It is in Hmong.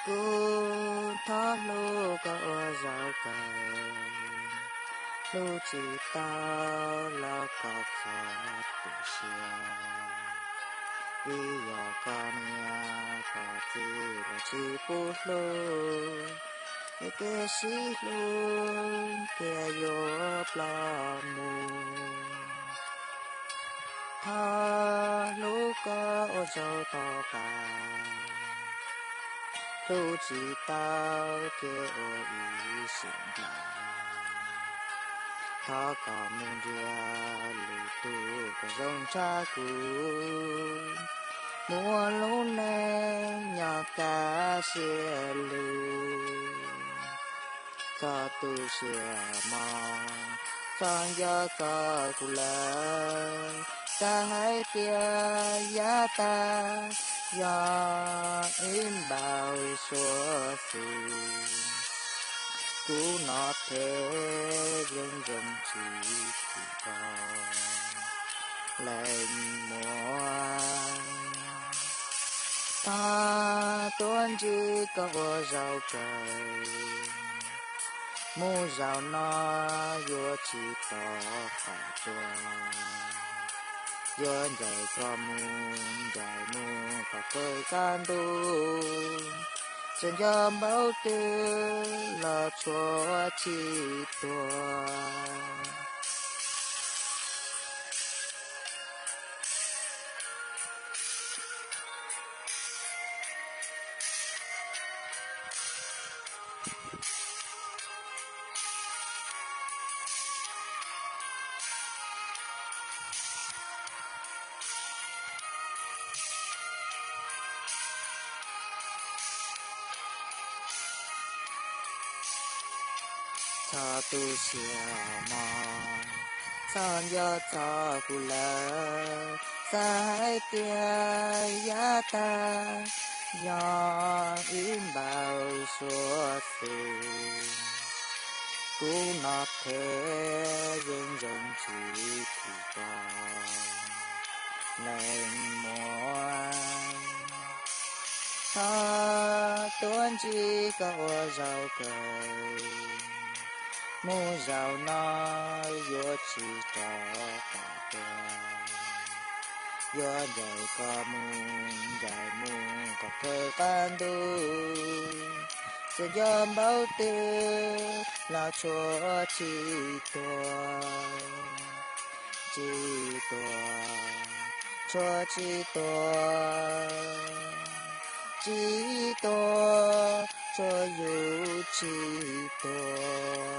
Kuv thov hlub koj ua zaum kawg, hlub tsis tau los koj txhob tu siab. Vim yog koj niam koj txiv los tsis pub hlub, es kev sib hlub thiaj yuav ploj mus. Thov hlub koj ua zaum tom qab, hlub tsis tau ces ua ib sim nplog. Thov koj mus nrhiav lwm tus kom zoo tshaj kuv, mus ua lub neej nyob kaj siab lug. Txhob tu siab mog, txhob nco txog kuv lawm. Xav hais tias yav tag yog ib npaug suab xwm, kuv no thiaj zoo zoo tsis tim koj leej muam. Thov tuav ntswg koj ua zaum kawg, mus zaum no yuav tsis rov qab tuaj. Yuav ncaim koj mus, ncaim mus kom kawg qab ntuj, txawm nco npaum twg los tshuav tsis tuag. Txhob tu siab mog, txhob nco txog kuv lawm. Xav hais tias yav tag yog ib npaug suab xwm, kuv no thiaj zoo zoo tsis tim koj leej muam. Thov tuav ntswg koj ua zaum kawg, mus zaum no yuav tsis rov qab tuaj. Yuav ncaim koj mus, ncaim mus kom kawg qab ntuj, txawm nco npaum twg los tshuav tsis tuag, tsis tuag, tshuav tsis tuag, tsis tuag, tshuav yus tsis tuag.